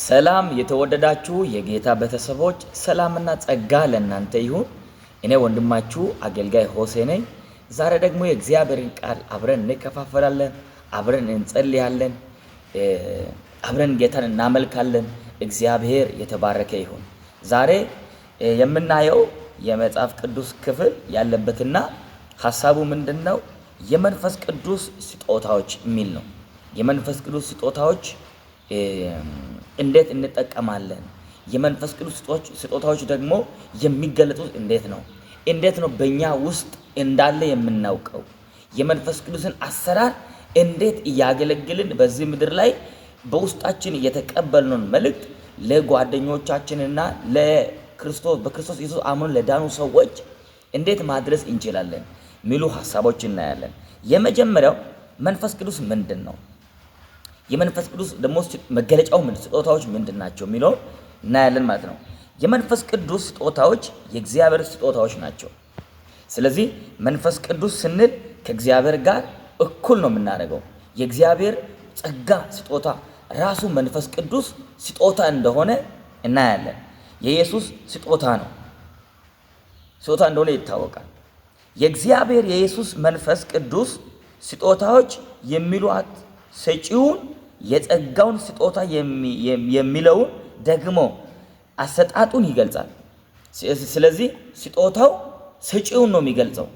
ሰላም የተወደዳችሁ የጌታ ቤተሰቦች፣ ሰላምና ጸጋ ለእናንተ ይሁን። እኔ ወንድማችሁ አገልጋይ ሆሴ ነኝ። ዛሬ ደግሞ የእግዚአብሔርን ቃል አብረን እንከፋፈላለን፣ አብረን እንጸልያለን፣ አብረን ጌታን እናመልካለን። እግዚአብሔር የተባረከ ይሁን። ዛሬ የምናየው የመጽሐፍ ቅዱስ ክፍል ያለበትና ሀሳቡ ምንድን ነው? የመንፈስ ቅዱስ ስጦታዎች የሚል ነው። የመንፈስ ቅዱስ ስጦታዎች እንዴት እንጠቀማለን? የመንፈስ ቅዱስ ስጦታዎች ደግሞ የሚገለጡት እንዴት ነው? እንዴት ነው በእኛ ውስጥ እንዳለ የምናውቀው? የመንፈስ ቅዱስን አሰራር እንዴት እያገለግልን በዚህ ምድር ላይ በውስጣችን የተቀበልነውን መልእክት ለጓደኞቻችንና ለክርስቶስ በክርስቶስ ኢየሱስ አምነው ለዳኑ ሰዎች እንዴት ማድረስ እንችላለን ሚሉ ሀሳቦች እናያለን። የመጀመሪያው መንፈስ ቅዱስ ምንድን ነው? የመንፈስ ቅዱስ ደግሞ መገለጫው ምን፣ ስጦታዎች ምንድን ናቸው የሚለውን እናያለን ማለት ነው። የመንፈስ ቅዱስ ስጦታዎች የእግዚአብሔር ስጦታዎች ናቸው። ስለዚህ መንፈስ ቅዱስ ስንል ከእግዚአብሔር ጋር እኩል ነው የምናደርገው። የእግዚአብሔር ጸጋ ስጦታ ራሱ መንፈስ ቅዱስ ስጦታ እንደሆነ እናያለን። የኢየሱስ ስጦታ ነው፣ ስጦታ እንደሆነ ይታወቃል። የእግዚአብሔር የኢየሱስ መንፈስ ቅዱስ ስጦታዎች የሚሏት ሰጪውን የጸጋውን ስጦታ የሚለውን ደግሞ አሰጣጡን ይገልጻል። ስለዚህ ስጦታው ሰጪውን ነው የሚገልጸው።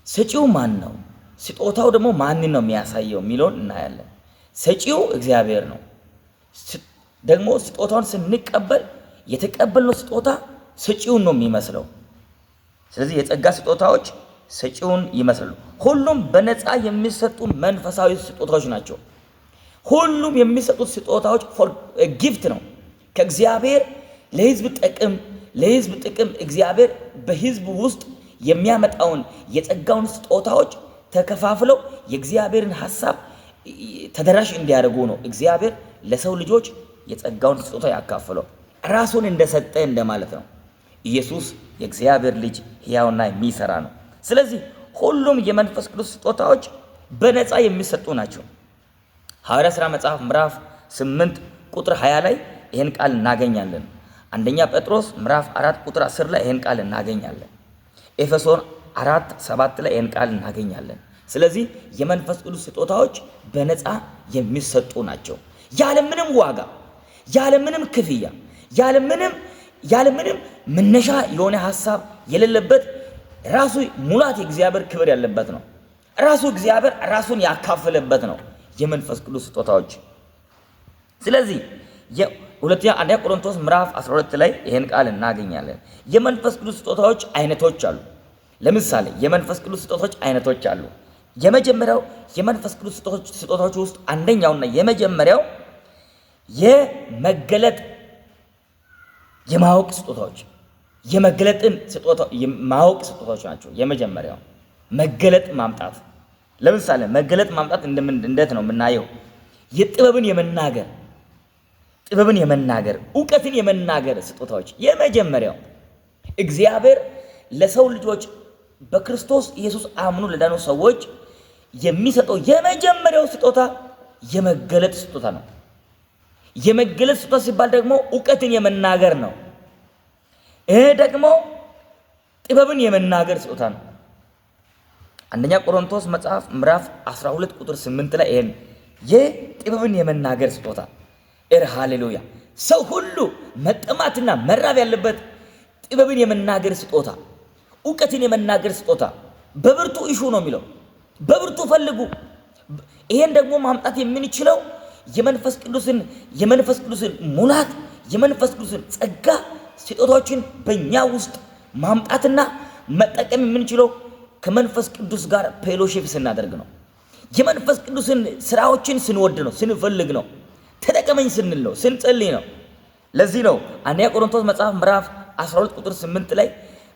ሰጪው ማን ነው? ስጦታው ደግሞ ማንን ነው የሚያሳየው የሚለውን እናያለን። ሰጪው እግዚአብሔር ነው። ደግሞ ስጦታውን ስንቀበል የተቀበልነው ስጦታ ሰጪውን ነው የሚመስለው። ስለዚህ የጸጋ ስጦታዎች ሰጪውን ይመስላሉ። ሁሉም በነፃ የሚሰጡ መንፈሳዊ ስጦታዎች ናቸው። ሁሉም የሚሰጡት ስጦታዎች gift ነው ከእግዚአብሔር ለሕዝብ ጥቅም፣ ለሕዝብ ጥቅም እግዚአብሔር በሕዝብ ውስጥ የሚያመጣውን የጸጋውን ስጦታዎች ተከፋፍለው የእግዚአብሔርን ሀሳብ ተደራሽ እንዲያደርጉ ነው። እግዚአብሔር ለሰው ልጆች የጸጋውን ስጦታ ያካፍለው ራሱን እንደሰጠ እንደማለት ነው። ኢየሱስ የእግዚአብሔር ልጅ ሕያውና የሚሰራ ነው። ስለዚህ ሁሉም የመንፈስ ቅዱስ ስጦታዎች በነፃ የሚሰጡ ናቸው። ሐዋርያ ሥራ መጽሐፍ ምዕራፍ 8 ቁጥር 20 ላይ ይህን ቃል እናገኛለን። አንደኛ ጴጥሮስ ምዕራፍ 4 ቁጥር 10 ላይ ይህን ቃል እናገኛለን። ኤፌሶን 4 7 ላይ ይህን ቃል እናገኛለን። ስለዚህ የመንፈስ ቅዱስ ስጦታዎች በነፃ የሚሰጡ ናቸው። ያለምንም ዋጋ፣ ያለምንም ክፍያ፣ ያለምንም መነሻ የሆነ ሀሳብ የሌለበት ራሱ ሙላት የእግዚአብሔር ክብር ያለበት ነው። ራሱ እግዚአብሔር ራሱን ያካፈለበት ነው የመንፈስ ቅዱስ ስጦታዎች። ስለዚህ ሁለተኛ አንደኛ ቆሮንቶስ ምዕራፍ 12 ላይ ይሄን ቃል እናገኛለን። የመንፈስ ቅዱስ ስጦታዎች አይነቶች አሉ። ለምሳሌ የመንፈስ ቅዱስ ስጦታዎች አይነቶች አሉ። የመጀመሪያው የመንፈስ ቅዱስ ስጦታዎች ውስጥ አንደኛውና የመጀመሪያው የመገለጥ የማወቅ ስጦታዎች፣ የመገለጥን ስጦታ የማወቅ ስጦታዎች ናቸው። የመጀመሪያው መገለጥ ማምጣት። ለምሳሌ መገለጥ ማምጣት እንዴት ነው የምናየው? የጥበብን የመናገር፣ ጥበብን የመናገር፣ እውቀትን የመናገር ስጦታዎች የመጀመሪያው እግዚአብሔር ለሰው ልጆች በክርስቶስ ኢየሱስ አምኖ ለዳኑ ሰዎች የሚሰጠው የመጀመሪያው ስጦታ የመገለጥ ስጦታ ነው። የመገለጥ ስጦታ ሲባል ደግሞ እውቀትን የመናገር ነው። ይሄ ደግሞ ጥበብን የመናገር ስጦታ ነው። አንደኛ ቆሮንቶስ መጽሐፍ ምዕራፍ 12 ቁጥር 8 ላይ ይሄን የጥበብን የመናገር ስጦታ ሃሌሉያ። ሰው ሁሉ መጠማትና መራብ ያለበት ጥበብን የመናገር ስጦታ፣ እውቀትን የመናገር ስጦታ በብርቱ እሹ ነው የሚለው። በብርቱ ፈልጉ። ይሄን ደግሞ ማምጣት የምንችለው የመንፈስ ቅዱስን ሙላት፣ የመንፈስ ቅዱስን ጸጋ ስጦታዎችን በእኛ ውስጥ ማምጣትና መጠቀም የምንችለው ከመንፈስ ቅዱስ ጋር fellowship ስናደርግ ነው። የመንፈስ ቅዱስን ስራዎችን ስንወድ ነው፣ ስንፈልግ ነው፣ ተጠቀመኝ ስንል ነው፣ ስንጸልይ ነው። ለዚህ ነው አንደኛ ቆሮንቶስ መጽሐፍ ምዕራፍ 12 ቁጥር 8 ላይ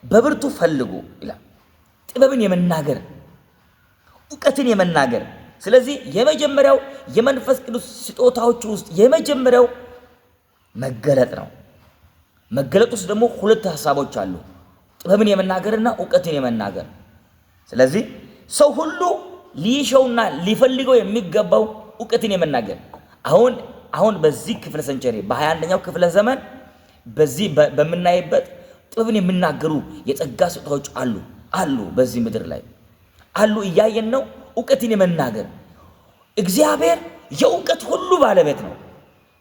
በብርቱ ፈልጉ ይላል። ጥበብን የመናገር፣ እውቀትን የመናገር። ስለዚህ የመጀመሪያው የመንፈስ ቅዱስ ስጦታዎች ውስጥ የመጀመሪያው መገለጥ ነው። መገለጥ ውስጥ ደግሞ ሁለት ሀሳቦች አሉ። ጥበብን የመናገርና እውቀትን የመናገር። ስለዚህ ሰው ሁሉ ሊሸውና ሊፈልገው የሚገባው እውቀትን የመናገር። አሁን አሁን በዚህ ክፍለ century፣ በ21ኛው ክፍለ ዘመን በዚህ በምናይበት ጥበብን የሚናገሩ የጸጋ ስጦታዎች አሉ፣ በዚህ ምድር ላይ አሉ፣ እያየን ነው። እውቀትን የመናገር፣ እግዚአብሔር የእውቀት ሁሉ ባለቤት ነው።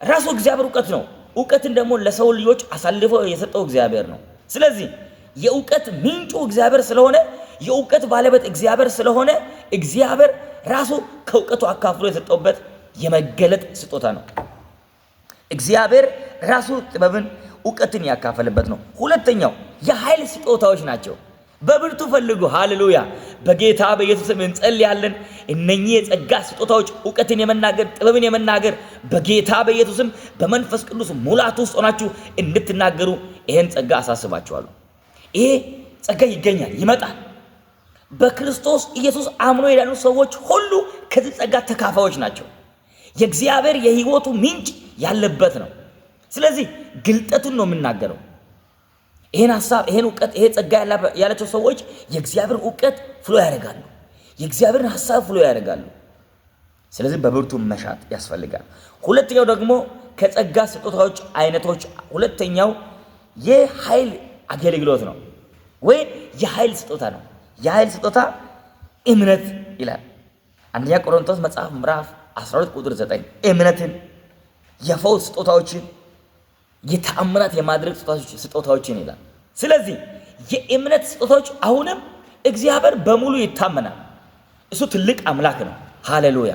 ራሱ እግዚአብሔር እውቀት ነው። እውቀትን ደግሞ ለሰው ልጆች አሳልፎ የሰጠው እግዚአብሔር ነው። ስለዚህ የእውቀት ምንጩ እግዚአብሔር ስለሆነ፣ የእውቀት ባለቤት እግዚአብሔር ስለሆነ፣ እግዚአብሔር ራሱ ከእውቀቱ አካፍሎ የሰጠውበት የመገለጥ ስጦታ ነው። እግዚአብሔር ራሱ ጥበብን እውቀትን ያካፈልበት ነው። ሁለተኛው የኃይል ስጦታዎች ናቸው። በብርቱ ፈልጉ። ሃሌሉያ! በጌታ በኢየሱስ ስም እንጸልያለን። እነኚህ የጸጋ ስጦታዎች እውቀትን የመናገር፣ ጥበብን የመናገር፣ በጌታ በኢየሱስ ስም በመንፈስ ቅዱስ ሙላት ውስጥ ሆናችሁ እንድትናገሩ ይሄን ጸጋ አሳስባችኋለሁ። ይሄ ጸጋ ይገኛል፣ ይመጣል። በክርስቶስ ኢየሱስ አምኖ የዳኑ ሰዎች ሁሉ ከዚህ ጸጋ ተካፋዮች ናቸው። የእግዚአብሔር የሕይወቱ ምንጭ ያለበት ነው። ስለዚህ ግልጠቱን ነው የምናገረው። ይሄን ሀሳብ፣ ይሄን እውቀት፣ ይሄ ጸጋ ያላቸው ሰዎች የእግዚአብሔርን እውቀት flow ያደርጋሉ። የእግዚአብሔርን ሀሳብ flow ያደርጋሉ። ስለዚህ በብርቱ መሻት ያስፈልጋል። ሁለተኛው ደግሞ ከጸጋ ስጦታዎች አይነቶች ሁለተኛው የኃይል አገልግሎት ነው ወይም የኃይል ስጦታ ነው። የኃይል ስጦታ እምነት ይላል። አንደኛ ቆሮንቶስ መጽሐፍ ምዕራፍ 12 ቁጥር 9 እምነትን፣ የፈውስ ስጦታዎችን፣ የተአምራት የማድረግ ስጦታዎችን ይላል። ስለዚህ የእምነት ስጦታዎች አሁንም እግዚአብሔር በሙሉ ይታመናል። እሱ ትልቅ አምላክ ነው። ሃሌሉያ።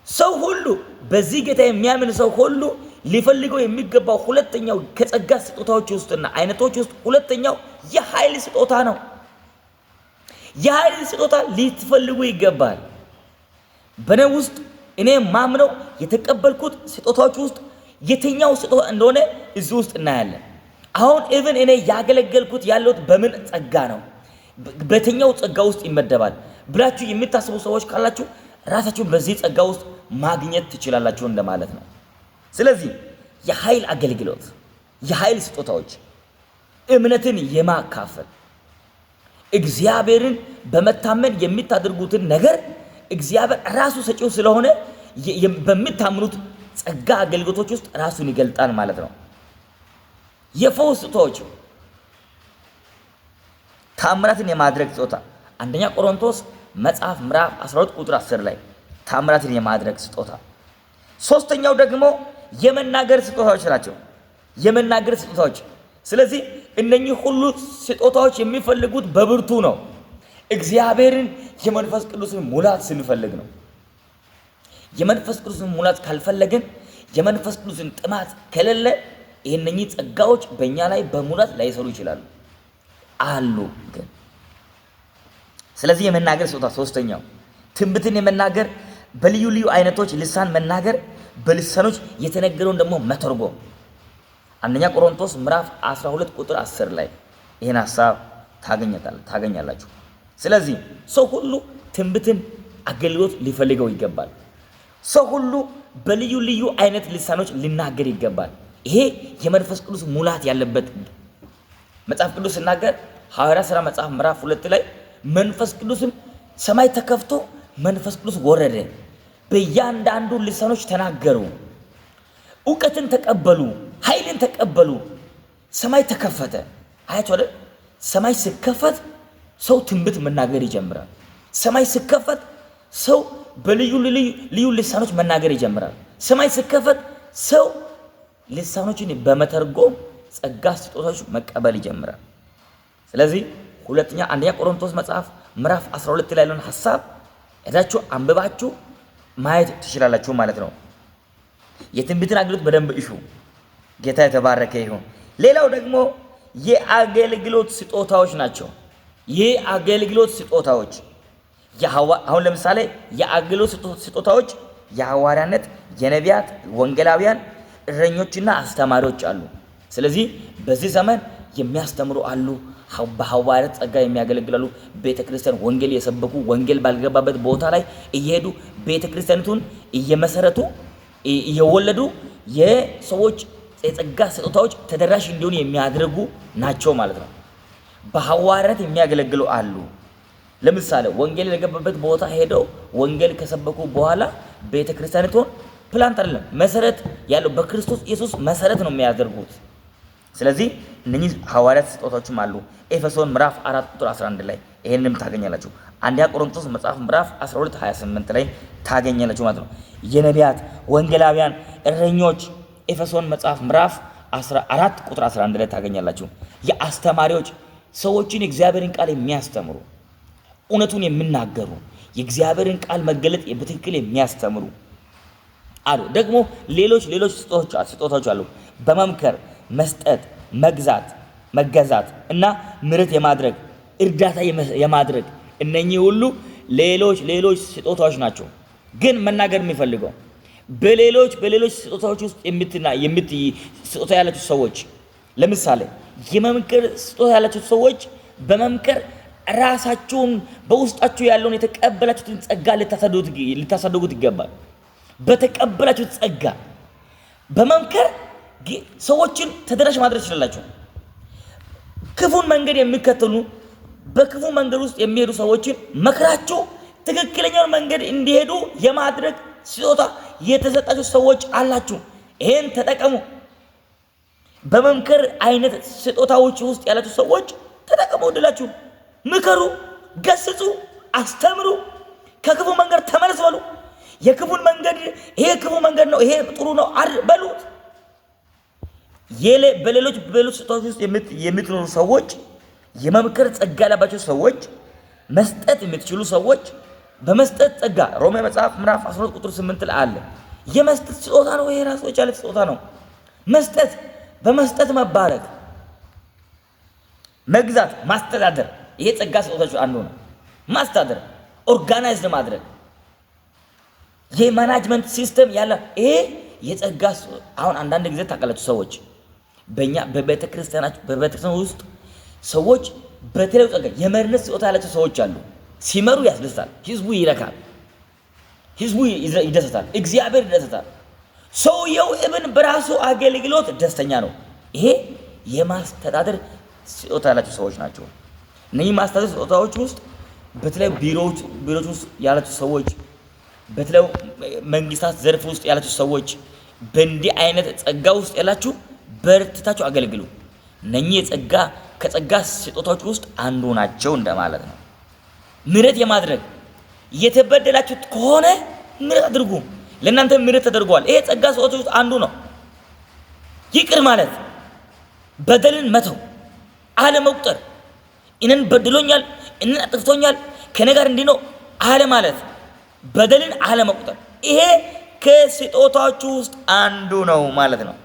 ሰው ሁሉ፣ በዚህ ጌታ የሚያምን ሰው ሁሉ ሊፈልገው የሚገባው ሁለተኛው ከጸጋ ስጦታዎች ውስጥና አይነቶች ውስጥ ሁለተኛው የኃይል ስጦታ ነው። የኃይል ስጦታ ሊትፈልጉ ይገባል። በእኔ ውስጥ እኔ ማምነው የተቀበልኩት ስጦታዎች ውስጥ የትኛው ስጦታ እንደሆነ እዚህ ውስጥ እናያለን። አሁን even እኔ ያገለገልኩት ያለሁት በምን ጸጋ ነው፣ በየትኛው ጸጋ ውስጥ ይመደባል ብላችሁ የምታስቡ ሰዎች ካላችሁ ራሳችሁን በዚህ ጸጋ ውስጥ ማግኘት ትችላላችሁ እንደማለት ነው። ስለዚህ የኃይል አገልግሎት፣ የኃይል ስጦታዎች እምነትን የማካፈል፣ እግዚአብሔርን በመታመን የምታደርጉትን ነገር እግዚአብሔር ራሱ ሰጪው ስለሆነ በምታምኑት ጸጋ አገልግሎቶች ውስጥ ራሱን ይገልጣል ማለት ነው። የፈውስ ስጦታዎች፣ ታምራትን የማድረግ ስጦታ፣ አንደኛ ቆሮንቶስ መጽሐፍ ምዕራፍ 12 ቁጥር 10 ላይ ታምራትን የማድረግ ስጦታ። ሶስተኛው ደግሞ የመናገር ስጦታዎች ናቸው። የመናገር ስጦታዎች። ስለዚህ እነኚህ ሁሉ ስጦታዎች የሚፈልጉት በብርቱ ነው። እግዚአብሔርን የመንፈስ ቅዱስን ሙላት ስንፈልግ ነው። የመንፈስ ቅዱስን ሙላት ካልፈለግን፣ የመንፈስ ቅዱስን ጥማት ከሌለ ይህነኚህ ጸጋዎች በእኛ ላይ በሙላት ላይሰሩ ይችላሉ አሉ ግን። ስለዚህ የመናገር ስጦታ ሶስተኛው ትንቢትን የመናገር፣ በልዩ ልዩ አይነቶች ልሳን መናገር፣ በልሳኖች የተነገረውን ደግሞ መተርጎም። አንደኛ ቆሮንቶስ ምዕራፍ 12 ቁጥር 10 ላይ ይህን ሀሳብ ታገኛላችሁ። ስለዚህ ሰው ሁሉ ትንቢትን አገልግሎት ሊፈልገው ይገባል። ሰው ሁሉ በልዩ ልዩ አይነት ልሳኖች ሊናገር ይገባል። ይሄ የመንፈስ ቅዱስ ሙላት ያለበት፣ መጽሐፍ ቅዱስ ሲናገር ሐዋርያት ሥራ መጽሐፍ ምዕራፍ 2 ላይ መንፈስ ቅዱስም ሰማይ ተከፍቶ መንፈስ ቅዱስ ወረደ፣ በእያንዳንዱ ልሳኖች ተናገሩ፣ እውቀትን ተቀበሉ፣ ኃይልን ተቀበሉ፣ ሰማይ ተከፈተ። አያችሁ አይደል? ሰማይ ሲከፈት ሰው ትንቢት መናገር ይጀምራል። ሰማይ ሲከፈት ሰው በልዩ ልዩ ልሳኖች መናገር ይጀምራል። ሰማይ ሲከፈት ሰው ልሳኖችን በመተርጎም ጸጋ ስጦታዎች መቀበል ይጀምራል። ስለዚህ ሁለተኛ አንደኛ ቆሮንቶስ መጽሐፍ ምዕራፍ 12 ላይ ያለውን ሀሳብ ሄዳችሁ አንብባችሁ ማየት ትችላላችሁ ማለት ነው። የትንቢትን አገልግሎት በደንብ እሹ። ጌታ የተባረከ ይሁን። ሌላው ደግሞ የአገልግሎት ስጦታዎች ናቸው። የአገልግሎት ስጦታዎች አሁን ለምሳሌ የአገልግሎት ስጦታዎች የሐዋርያነት፣ የነቢያት፣ ወንጌላውያን፣ እረኞችና አስተማሪዎች አሉ። ስለዚህ በዚህ ዘመን የሚያስተምሩ አሉ። በሐዋርያት ጸጋ የሚያገለግላሉ። ቤተክርስቲያን ወንጌል የሰበኩ፣ ወንጌል ባልገባበት ቦታ ላይ እየሄዱ ቤተክርስቲያኒቱን እየመሰረቱ፣ እየወለዱ፣ የሰዎች የጸጋ ስጦታዎች ተደራሽ እንዲሆኑ የሚያደርጉ ናቸው ማለት ነው። በሐዋርያት የሚያገለግሉ አሉ። ለምሳሌ ወንጌል የገባበት ቦታ ሄደው ወንጌል ከሰበኩ በኋላ ቤተክርስቲያኒቱን Plant አይደለም፣ መሰረት ያለው በክርስቶስ ኢየሱስ መሰረት ነው የሚያደርጉት። ስለዚህ እነኚህ ሐዋርያት ስጦታዎችም አሉ። ኤፌሶን ምዕራፍ 4 ቁጥር 11 ላይ ይሄንንም ታገኛላችሁ። አንደኛ ቆሮንቶስ መጽሐፍ ምዕራፍ 12 28 ላይ ታገኛላችሁ ማለት ነው። የነቢያት፣ ወንጌላውያን፣ እረኞች ኤፌሶን መጽሐፍ ምዕራፍ 14 ቁጥር 11 ላይ ታገኛላችሁ። የአስተማሪዎች፣ ሰዎችን የእግዚአብሔርን ቃል የሚያስተምሩ፣ እውነቱን የሚናገሩ፣ የእግዚአብሔርን ቃል መገለጥ በትክክል የሚያስተምሩ አሉ። ደግሞ ሌሎች ሌሎች ስጦታዎች አሉ። በመምከር፣ መስጠት፣ መግዛት፣ መገዛት እና ምሕረት የማድረግ፣ እርዳታ የማድረግ፣ እነኚህ ሁሉ ሌሎች ሌሎች ስጦታዎች ናቸው። ግን መናገር የሚፈልገው በሌሎች በሌሎች ስጦታዎች ውስጥ የምትና የምት ስጦታ ያላችሁ ሰዎች፣ ለምሳሌ የመምከር ስጦታ ያላችሁ ሰዎች፣ በመምከር ራሳችሁን በውስጣችሁ ያለውን የተቀበላችሁትን ጸጋ ልታሳድጉት ይገባል። በተቀበላችሁት ጸጋ በመምከር ሰዎችን ተደራሽ ማድረግ ትችላላችሁ። ክፉን መንገድ የሚከተሉ፣ በክፉ መንገድ ውስጥ የሚሄዱ ሰዎችን መክራችሁ ትክክለኛውን መንገድ እንዲሄዱ የማድረግ ስጦታ የተሰጣችሁ ሰዎች አላችሁ። ይሄን ተጠቀሙ። በመምከር አይነት ስጦታዎች ውስጥ ያላችሁ ሰዎች ተጠቀሙ። እድላችሁ ምከሩ፣ ገስጹ፣ አስተምሩ፣ ከክፉ መንገድ ተመለስ በሉ። የክፉን መንገድ ይሄ ክፉ መንገድ ነው፣ ይሄ ጥሩ ነው በሉት። በሌሎች በሌሎች ስጦታዎች ውስጥ የምትኖሩ ሰዎች፣ የመምከር ጸጋ ያለባቸው ሰዎች፣ መስጠት የምትችሉ ሰዎች፣ በመስጠት ጸጋ ሮሜ መጽሐፍ ምዕራፍ 12 ቁጥር 8 ላይ አለ። የመስጠት ስጦታ ነው። ይሄ ራሱ የቻለ ስጦታ ነው። መስጠት፣ በመስጠት መባረክ፣ መግዛት፣ ማስተዳደር፣ ይሄ ጸጋ ስጦታዎች አንዱ ነው። ማስተዳደር፣ organized ማድረግ፣ የ management system ያለ ይሄ የጸጋ። አሁን አንዳንድ ጊዜ ታውቃላችሁ፣ ሰዎች በእኛ በቤተክርስቲያን ውስጥ ሰዎች በተለያዩ ጸጋ የመሪነት ስጦታ ያላቸው ሰዎች አሉ። ሲመሩ ያስደስታል፣ ህዝቡ ይረካል፣ ህዝቡ ይደሰታል፣ እግዚአብሔር ይደሰታል። ሰውየው እብን በራሱ አገልግሎት ደስተኛ ነው። ይሄ የማስተዳደር ስጦታ ያላቸው ሰዎች ናቸው። እነዚህ ማስተዳደር ስጦታዎች ውስጥ በተለያዩ ቢሮዎች ውስጥ ያላቸው ሰዎች፣ በተለያዩ መንግስታት ዘርፍ ውስጥ ያላችሁ ሰዎች፣ በእንዲህ አይነት ጸጋ ውስጥ ያላችሁ በርትታችሁ አገልግሉ። እነኚህ ከጸጋ ስጦታዎች ውስጥ አንዱ ናቸው እንደማለት ነው። ምሕረት የማድረግ፣ የተበደላችሁት ከሆነ ምሕረት አድርጉ። ለእናንተ ምሕረት ተደርጓል። ይሄ ጸጋ ስጦታዎች ውስጥ አንዱ ነው። ይቅር ማለት፣ በደልን መተው፣ አለመቁጠር፣ እኔን በድሎኛል፣ እኔን አጥፍቶኛል፣ ከኔ ጋር እንዲህ ነው አለ ማለት፣ በደልን አለመቁጠር፣ ይሄ ከስጦታዎቹ ውስጥ አንዱ ነው ማለት ነው።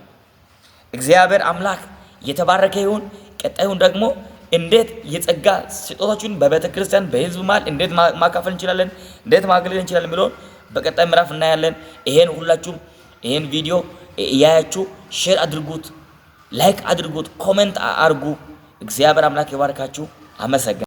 እግዚአብሔር አምላክ የተባረከ ይሁን። ቀጣዩን ደግሞ እንዴት የጸጋ ስጦታዎችን በቤተ ክርስቲያን በህዝብ መሃል እንዴት ማካፈል እንችላለን፣ እንዴት ማገልገል እንችላለን የሚለውን በቀጣይ ምዕራፍ እናያለን። ይሄን ሁላችሁም ይሄን ቪዲዮ እያያችሁ share አድርጉት፣ like አድርጉት፣ comment አድርጉ። እግዚአብሔር አምላክ ይባርካችሁ። አመሰግናለሁ።